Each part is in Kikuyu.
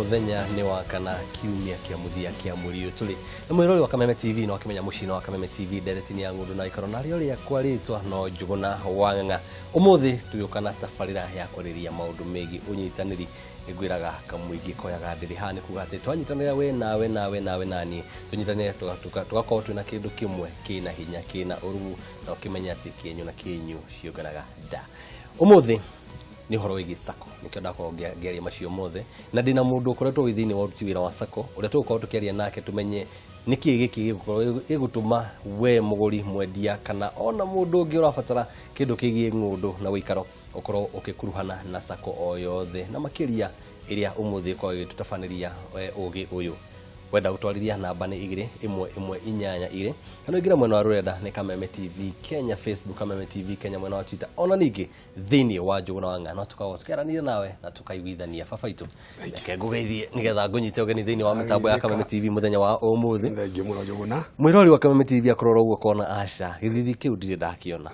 Mũthenya nĩ wa kana, kiumia kĩa mũthia kĩa mweri ũyũ tũrĩ na mwĩrori wa Kameme TV no akĩmenya mũciĩ wa Kameme TV ndereti-inĩ ya ng'ũndũ na ikaro narĩo rĩakwa rĩtwa no Njũgũna wa Ng'ang'a. Ũmũthĩ tũgĩũka na tabarĩra ya kwarĩrĩria maũndũ megiĩ ũnyitanĩri. Nĩngwĩraga kamũingĩ koyaga ndĩrĩ. Haha nĩ kuga atĩ twanyitanĩra we nawe nawe nawe naniĩ, tũnyitanĩre tũgakorwo twĩna kĩndũ kĩmwe kĩna hinya kĩna ũruru, na ũkĩmenye atĩ kĩenyũ na kĩenyũ ciũnganaga nda. Ũmũthĩ nĩ ũhoro wĩgiĩ sacco, nĩkĩo ndakorwo ngĩaria macio mothe, na ndĩna mũndũ ũkoretwo wĩ thĩinĩ wa ũruti wĩra wa sacco ũrĩa tũgũkorwo tũkĩaria nake tũmenye nĩkĩ gĩkĩ gĩgũkorwo gĩgũtũma we mũgũri, mwendia, kana ona mũndũ ũngĩ ũrabatara kĩndũ kĩgiĩ ng'ũndũ na ũikaro ũkorwo ũgĩkuruhana na sacco o yothe, na makĩria ĩrĩa ũmũthĩ ĩkoragwo ĩgĩtũtabanĩria ũgĩ ũyũ. Wenda gũtwarithia namba nĩ igĩrĩ ĩmwe ĩmwe inyanya igĩrĩ, kana ũingĩre mwena wa rũrenda nĩ Kameme TV Kenya Facebook, Kameme TV Kenya mwena wa Twitter, ona ningĩ thĩinĩ wa Njũgũna wa Ng'a no tũkoragwo tũkĩaranĩria nawe na tũkaiguithania. Baba itũ, reke ngũgeithie nĩgetha ngũnyite ũgeni thĩinĩ wa mĩtambo ya Kameme TV mũthenya wa ũmũthĩ. Thengiũ mũno Njũgũna. Mwĩrori wa Kameme TV akorwo ũguo kona aca gĩthithi kĩu ndirĩ ndakĩona.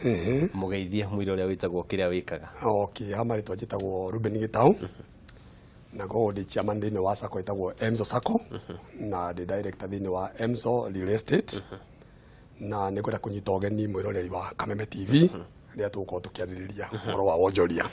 Mũgeithie mwĩre ũrĩa wĩtagwo kĩrĩa wĩkaga. Okay, ha marĩtwa njĩtagwo Ruben Gĩtaũ na ngoragwo ndĩ chairman thĩinĩ wa sacco ĩtagwo Emzo Sacco na ndĩ director thĩinĩ wa Emzo Real Estate, na nĩ ngwenda kũnyita ũgeni mwĩroreri wa Kameme TV rĩrĩa tũgũkorwo tũkĩarĩrĩria ũhoro wa wonjoria.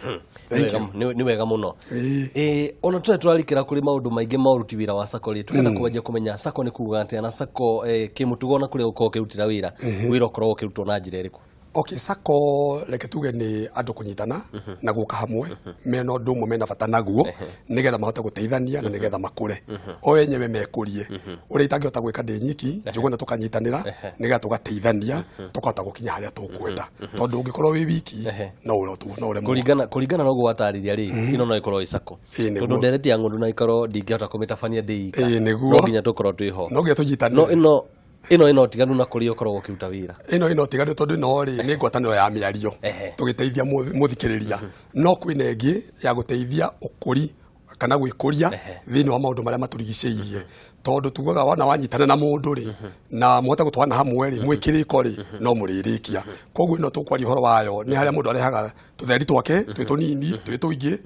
Thank you. Nĩ wega mũno. Ĩĩ. Ona tũrĩa tũrarikĩra kũrĩ maũndũ maingĩ ma ũruti wĩra wa sacco rĩ, tũrenda kwanjia kũmenya sacco nĩ kuga atĩa, na sacco kĩmũtugo na kũrĩa ũkoragwo ũkĩrutĩra wĩra, wĩra ũkoragwo ũkĩrutwo na njĩra ĩrĩkũ? Okay, sacco reke tuge nĩ andũ kũnyitana na gũka hamwe mena ũndũ ũmwe mena bata naguo nĩgetha mahote gũteithania na nĩgetha makũre o enyewe mekũrie. Ũrĩa itangĩhota gwĩka ndĩ nyiki, Njũgũna, tũkanyitanĩra nĩgetha tũgateithania tũkahota gũkinya harĩa tũkwenda, tondũ ũngĩkorwo wĩ wiki no ũrotwo no ũremwo. Kũringana na ũguo watarĩria rĩ, ĩno no ĩkorwo ĩ sacco? Ĩĩ, nĩguo. Tondũ ndereti ya ng'ũndũ na ikorwo ndingĩhota kũmĩtabania ndĩ ika. Ĩĩ, nĩguo. No nginya tũkorwo twĩ ho. No nginya tũnyitanĩre. No ĩno ũtiganu na kũrĩa ũkoragwo ũkĩruta wĩra? Ĩno ũtiganu, tondũ ĩno rĩ nĩ ngwatanĩro ya mĩario tũgĩteithia mũthikĩrĩria, no kwĩna ĩngĩ ya gũteithia ũkũri kana gwĩkũria thĩinĩ wa maũndũ marĩa matũrigicĩirie, tondũ tugaga wona wanyitana na mũndũ rĩ na mũhote gũtwarana hamwe rĩ mwĩ kĩrĩko rĩ no mũrĩrĩkia. Koguo ĩno tũkwaria ũhoro wayo nĩ harĩa mũndũ arehaga tũtheri twake twĩ tũnini twĩ tũingĩ,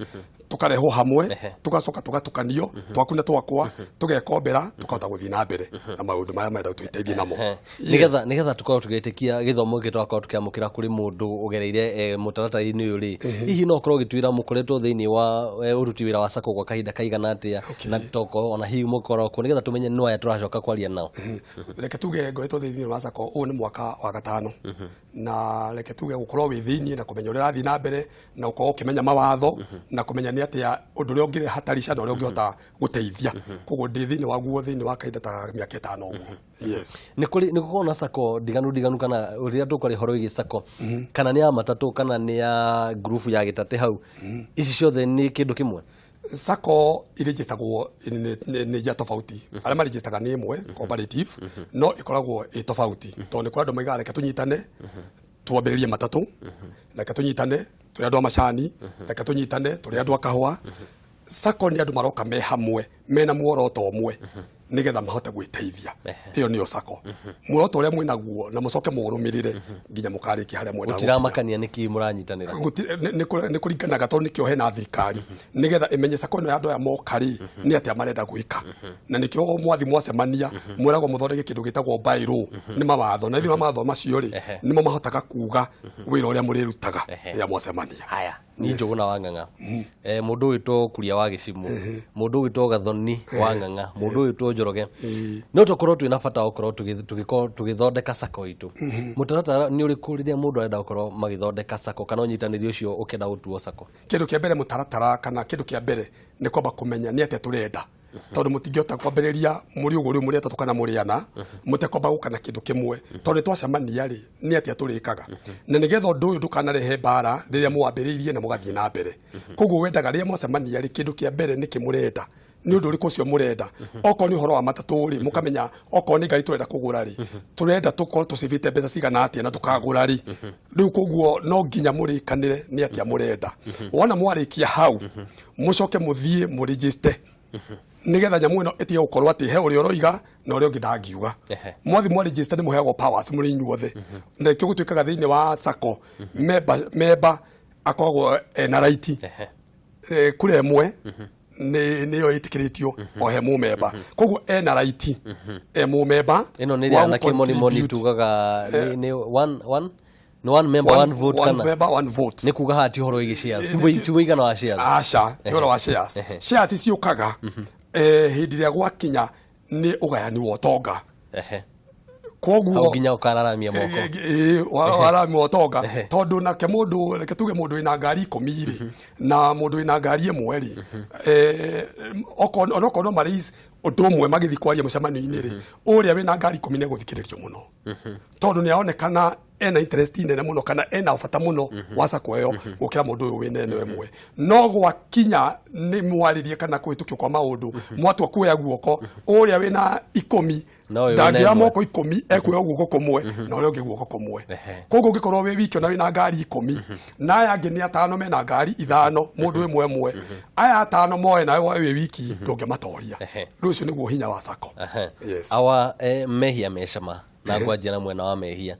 tũkarehwo hamwe, tũgacoka tũgatukanio twaku na twakwa, tũgekombera, tũkahota gũthiĩ na mbere na maũndũ marĩa marenda twĩteithie namo. Nĩgetha tũkorwo tũgĩtĩkia gĩthomo gĩkĩ twakorwo tũkĩamũkĩra kũrĩ mũndũ ũgereire mũtaratara-inĩ ũyũ rĩ, hihi no ũkorwo ũgĩtwĩra mũkoretwo thĩinĩ wa ũruti wĩra wa sacco gwa kahinda kaigana atĩa, na tokorwo ona hihi mũkorwo kuo nĩgetha tũmenye no aya tũracoka kwaria nao? Reke tuge ngoretwo thĩinĩ wa sacco ũyũ nĩ mwaka wa gatano, na reke tuge gũkorwo wĩ thĩinĩ na kũmenya ũrĩa ũrathiĩ na mbere na gũkorwo ũkĩmenya mawatho na kũmenya nĩ atĩa ũndũ ũrĩa ũngĩrehe hatarica na ũrĩa ũngĩhota gũteithia. Koguo ndĩ thĩinĩ waguo thĩinĩ wa kahinda ta mĩaka 5 ũguo, yes. Nĩ gũkoragwo na sacco ndiganu ndiganu, kana rĩrĩa tũkwaria ũhoro wĩgiĩ sacco, kana nĩ ya matatũ kana nĩ ya ngurubu ya gĩtatĩ hau, ici ciothe nĩ kĩndũ kĩmwe? Sacco irĩnjĩtagwo nĩ njĩra tofauti. Arĩa marĩnjĩtaga nĩ ĩmwe cooperative, no ĩkoragwo ĩ tofauti tondũ nĩ kũrĩ andũ maigaga reke tũnyitane twambĩrĩrie matatũ, reke tũnyitane tũrĩ andũ a macani, reke tũnyitane tũrĩ andũ a kahũa. Sacco nĩ andũ maroka me hamwe mena muoroto ũmwe nĩgetha mahote gwĩteithia. Ĩyo nĩyo sacco, muoroto ũrĩa mwĩnaguo na mũcoke mũũrũmĩrĩre nginya mũkarĩkia harĩa mwenda gũkinya. Gũtiramakania nĩ kĩ mũranyitanĩra? Nĩ kũringanaga, tondũ nĩkĩo hena thirikari nĩgetha ĩmenye sacco ĩno ya andũ aya moka rĩ nĩ atĩa marenda gwĩka, na nĩkĩo mwathi mwacemania mwĩragwo mũthondeke kĩndũ gĩtagwo bylaw, nĩ mawatho, na thĩinĩ wa mawatho macio rĩ nĩmo mahotaga kuga wĩra ũrĩa mũrĩrutaga rĩrĩa mwacemania. Haya, ni Njũgũna wa Ng'ang'a, mũndũ ũgwĩtwo Kuria wa Gĩcimũ, mũndũ ũgwĩtwo Gathoni wa Ng'ang'a, mũndũ ũgwĩtwo Njoroge, no tũkorwo twĩna bata wa gũkorwo tũgĩkorwo tũgĩthondeka sacco itũ. Mũtaratara nĩ ũrĩkũ rĩrĩa mũndũ arenda gũkorwo magĩthondeka sacco, kana ũnyitanĩri ũcio ũkĩenda gũtuo sacco? Kĩndũ kĩa mbere, mũtaratara kana kĩndũ kĩa mbere nĩ kwamba kũmenya nĩ atĩa tũrenda, tondũ mũtingĩhota kwambĩrĩria mũrĩ ũguo rĩu mũrĩ atatũ kana mũrĩ ana mũtekwamba gũka na kĩndũ kĩmwe, tondũ nĩ twacemania rĩ nĩ atĩa tũrĩkaga, na nĩgetha ũndũ ũyũ ndũkanarehe mbara rĩrĩa mwambĩrĩirie na mũgathiĩ na mbere. Koguo wendaga rĩrĩa mwacemania rĩ, kĩndũ kĩa mbere nĩ kĩmũrenda, nĩ ũndũ ũrĩkũ ũcio mũrenda. Okorwo nĩ ũhoro wa matatũ rĩ, mũkamenya okorwo nĩ ngari tũrenda kũgũra rĩ, tũrenda tũkorwo tũcĩbĩte mbeca cigana atĩa na tũkagũra rĩ. Rĩu koguo no nginya mũrĩkanĩre nĩ atĩa mũrenda. Wona mwarĩkia hau, mũcoke mũthiĩ mũrĩnjĩste nĩgetha nyamũ ĩno ĩtige gũkorwo atĩ he ũrĩa ũroiga na ũrĩa ũngĩ ndangiuga. Mwathi mwarĩnjĩsta nĩ mũheagwo powers mũrĩ inyuothe, na nĩkĩo gũtuĩkaga thĩinĩ wa sacco member akoragwo ena right kura ĩmwe. Nĩyo ĩtĩkĩrĩtio o he mũmemba, koguo ena right e mũmemba Ĩno nĩ wa ĩrĩa na kĩmonimoni gũ-contribute. tugaga nĩ one one nĩ one member one vote one kana member one vote. Nĩ kuga haha ti ũhoro wĩgiĩ shares, ti mũigana wa shares. Aca, ti ũhoro wa shares. Shares ciũkaga hĩndĩ ĩrĩa gwakinya nĩ ũgayani wa ũtonga. Koguo Hau nginya ũkararamia moko. Ĩĩ, warami wa ũtonga, tondũ nake mũndũ, reke tuge mũndũ wĩna ngari 10 rĩ, na mũndũ wĩna ngari 1 rĩ, onokorwo no marĩ ũndũ ũmwe magĩthiĩ kwaria mũcemanio-inĩ rĩ, ũrĩa wĩna ngari 10 nĩ egũthikĩrĩrio mũno, tondũ nĩ aronekana ena interest nene mũno kana ena bata mũno wa sacco ĩyo gũkĩra mũndũ ũyũ wĩna ĩno ĩmwe. No gwakinya nĩ mwarĩrie kana kũhĩtũkio kwa maũndũ, mwatua kuoya guoko, ũrĩa wĩna 10 No ũyũ wĩna ndangĩoya 1. Moko 10, ekuoya guoko kũmwe na ũrĩa ũngĩ guoko kũmwe. Koguo ũngĩkorwo wĩ wiki ona wĩna ngari 10 na aya angĩ nĩ atano mena ngari 5, mũndũ ĩmwe ĩmwe, aya atano moe nawe woe wĩ wiki, ndũngĩmatoria. Rĩu ũcio nĩguo hinya wa sacco. Yes. Awa mehia mecama na ngwanjia na mwena wa mehia.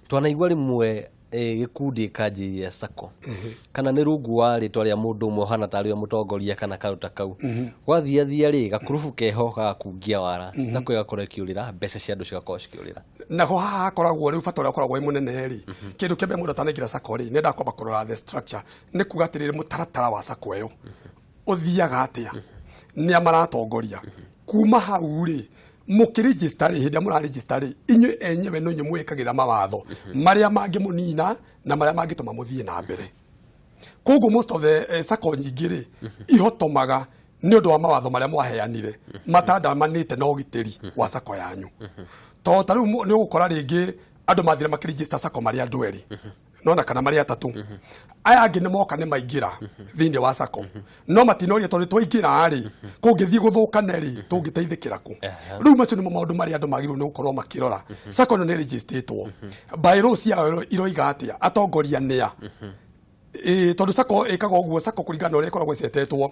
Twanaigua rĩmwe gĩkundi gĩkanjĩrĩria sacco kana nĩ rungu wa rĩtwa rĩa mũndũ ũmwe ũhana tarĩ we mũtongoria kana kaũndũ ta kau, gwathiathia rĩ, gakurubu keho gagakungia wara, sacco ĩgakorwo ĩkĩũrĩra, mbeca cia andũ cigakorwo cikĩũrĩra. Naho haha hakoragwo rĩu bata ũrĩa ũkoragwo wĩ mũnene rĩ, kĩndũ kĩa mbere mũndũ atanaingĩra sacco rĩ, nĩendaga kwamba kũrora the structure, nĩ kuga atĩrĩrĩ, mũtaratara wa sacco ĩyo ũthiaga atĩa, nĩa maratongoria. Kuma hau rĩ, mũkĩregister rĩ, hĩndĩ ĩrĩa mũraregister rĩ, inyuĩ enyewe no inyuĩ mwĩkagĩra mawatho marĩa mangĩmũnina na marĩa mangĩtũma mũthiĩ na mbere. Koguo most of the sacco nyingĩ rĩ, ihotomaga nĩ ũndũ wa mawatho marĩa mwaheanire matandamanĩte na ũgitĩri wa sacco yanyu, tondũ ta rĩu nĩ ũgũkora rĩngĩ andũ mathire makĩregister sacco marĩ andũ erĩ nona kana marĩ atatũ. Aya angĩ nĩ moka nĩ maingĩra thĩinĩ wa sacco, no matinoria tondũ twaingĩra rĩ, kũngĩthiĩ gũthũkane rĩ, tũngĩteithĩkĩra kũ? Rĩu macio nĩmo maũndũ marĩa andũ magĩrĩirwo nĩ gũkorwo makĩrora. Sacco ĩno nĩ registrĩtwo, bylaws ciayo iroiga atĩa, atongoria nĩa? Ĩĩ, tondũ sacco ĩkaga ũguo, sacco kũringana na ũrĩa ĩkoragwo ĩcetetwo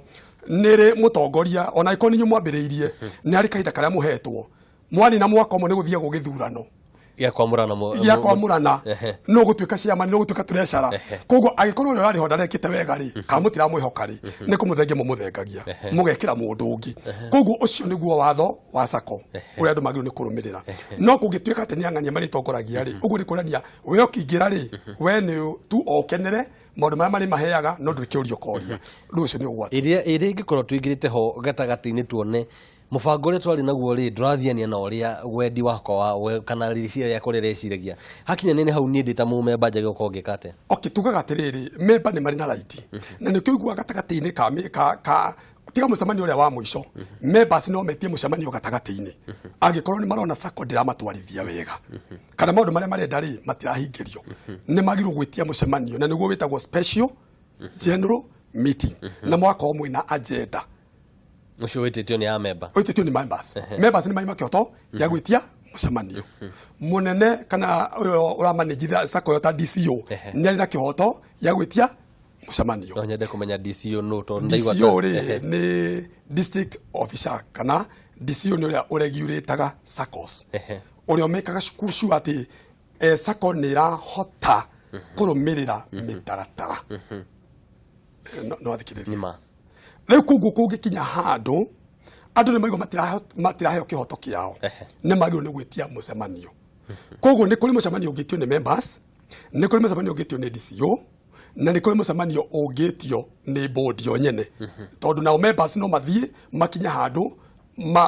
nĩ rĩ mũtongoria, ona angĩkorwo nĩ inyuĩ mwambĩrĩirie, nĩ harĩ kahinda karĩa mũhetwo mwarĩ na mwaka ũmwe nĩ gũthiagwo gĩthurano gĩa kwamũrana gĩa kwamũrana no gũtuĩka chairman, no gũtuĩka treasurer. Koguo angĩkorwo ũrĩa ũrarĩ ho ndarekĩte wega rĩ, kana mũtiramwĩhoka rĩ, nĩ kũmũthengia mũmũthengagia, mũgekĩra mũndũ ũngĩ. Koguo ũcio nĩguo watho wa sacco ũrĩa andũ magĩrĩirwo nĩ kũrũmĩrĩra. No kũngĩtuĩka atĩ nĩ ang'ania marĩtongoragia rĩ, ũguo nĩ kuonania we ũkĩingĩra rĩ, we nĩ tu o ũkenere maũndũ marĩa marĩ maheaga, no ndũrĩ kĩũria ũkoria. Rĩu ũcio nĩ ũgwati. Ĩrĩa ĩngĩkorwo tũingĩrĩte ho gatagatĩ-inĩ, tuone mũbango ũrĩa twarĩ naguo rĩ, ndũrathiania na ũrĩa wendi wakwa kana rĩciria rĩakwa ũrĩa rĩciragia. Hakinya nĩ hau, niĩ ndĩ ta mũmemba njagĩrĩirwo gũkorwo ngĩka atĩa? Okay, tugaga atĩrĩrĩ, memba nĩ marĩ na right, na nĩkĩo ũiguaga gatagatĩ-inĩ ka tiga mũcemanio ũrĩa wa mũico, members no metie mũcemanio gatagatĩ-inĩ angĩkorwo nĩ marona sacco ndĩramatwarithia wega kana maũndũ marĩa marenda rĩ matirahingĩrio, nĩ magĩrĩirwo gwĩtia mũcemanio, na nĩguo wĩtagwo special general meeting, na mũgakorwo mwĩna agenda. Ũcio wĩtĩtio nĩ amemba? Wĩtĩtio nĩ members. Members nĩ marĩ na kĩhoto gĩa gwĩtia mũcemanio mũnene, kana ũyũ ũramanage sacco ĩyo ta DCO nĩ arĩ na kĩhoto gĩa gwĩtia mũcemanio. No nyende kũmenya DCO nũ, tondũ ndaigua DCO rĩ, nĩ district officer, kana DCO nĩ ũrĩa ũregulataga SACCOs, ũrĩa ũmekaga sure atĩ SACCO nĩ ĩrahota kũrũmĩrĩra mĩtaratara. No athikĩrĩrie. Nĩma. Rĩu koguo kũngĩkinya handũ andũ nĩ maigua matiraheo kĩhoto kĩao, nĩ magĩrĩirwo nĩ gwĩtia mũcemanio. Koguo nĩ kũrĩ mũcemanio ũngĩtio nĩ members, nĩ kũrĩ mũcemanio ũngĩtio nĩ DCO, na nĩ kũrĩ mũcemanio ũngĩtio nĩ board yo nyene, tondũ nao members no mathiĩ makinye handũ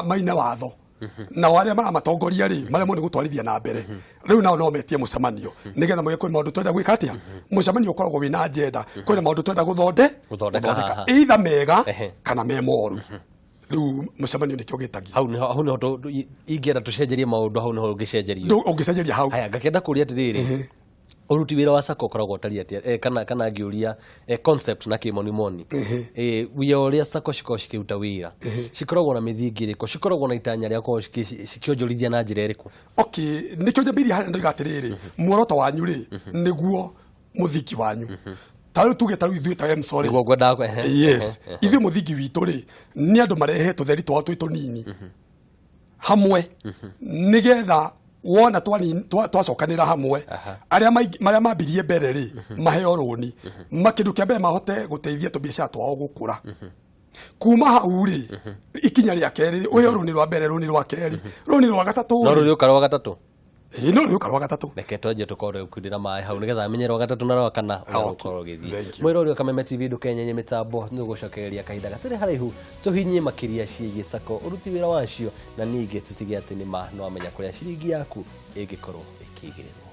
maine watho, nao arĩa maramatongoria rĩ maremwo nĩ gũtwarithia na mbere. Rĩu nao no metie mũcemanio nĩgetha moige kwĩ maũndũ twenda gwĩka atĩa. Mũcemanio ũkoragwo wĩna agenda, kwĩna maũndũ twenda gũthondeka haha. Either mega kana me moru. Rĩu mũcemanio nĩkĩo gĩtagia. Hau nĩho ingĩenda tũcenjerie maũndũ, hau nĩho ũngĩcenjerio. Ũngĩcenjeria hau. Haya, ngakĩenda kũria atĩrĩrĩ, ũruti wĩra wa sacco ũkoragwo ũtariĩ atĩa? Kana ngĩũria concept na kĩmonimoni, wĩra ũrĩa sacco cikoragwo cikĩruta wĩra, cikoragwo na mĩthingi ĩrĩkũ, cikoragwo na itanya rĩa gũkorwo cikĩonjorithia na njĩra ĩrĩkũ? Okay, nĩkĩo njambĩrĩirie harĩa ndoiga atĩrĩrĩ, muoroto wanyu rĩ nĩguo mũthingi wanyu. Ta rĩu tuge ta rĩu ithuĩ ta MSO rĩ, Nĩguo ngwendaga yes, ithuĩ mũthingi witũ rĩ nĩ andũ marehe tũtheri twao twĩ tũnini hamwe, nĩgetha wona twacokanĩra hamwe, arĩa marĩa mambirie mbere rĩ maheo rũni, makĩndũ kĩa mbere mahote gũteithia tũbiacara twao gũkũra. Kuma hau rĩ, ikinya rĩa kerĩ rĩ, ũheo rũni rwa mbere, rũni rwa kerĩ, rũni rwa gatatũ. No rĩ, rũrĩũka rwa gatatũ. Ĩĩ, no rũrĩũka rwa gatatũ. Reke twanjie tũkorwo gũkundĩra maĩ hau nĩgetha amenye rwa gatatũ na rwa kana ũrĩa rũkorwo rũgĩthiĩ. Thank you. Mwĩrori wa Kameme TV, ndũkenyenye mĩtambo, nĩgũcokereria kahinda gatarĩ haraihu tũhinyie makĩria ciĩgiĩ sacco, ũruti wĩra wacio, na ningĩ tũtige atĩ nĩ ma no amenya kũrĩa ciringi yaku ĩngĩkorwo ĩkĩigĩrĩrwo.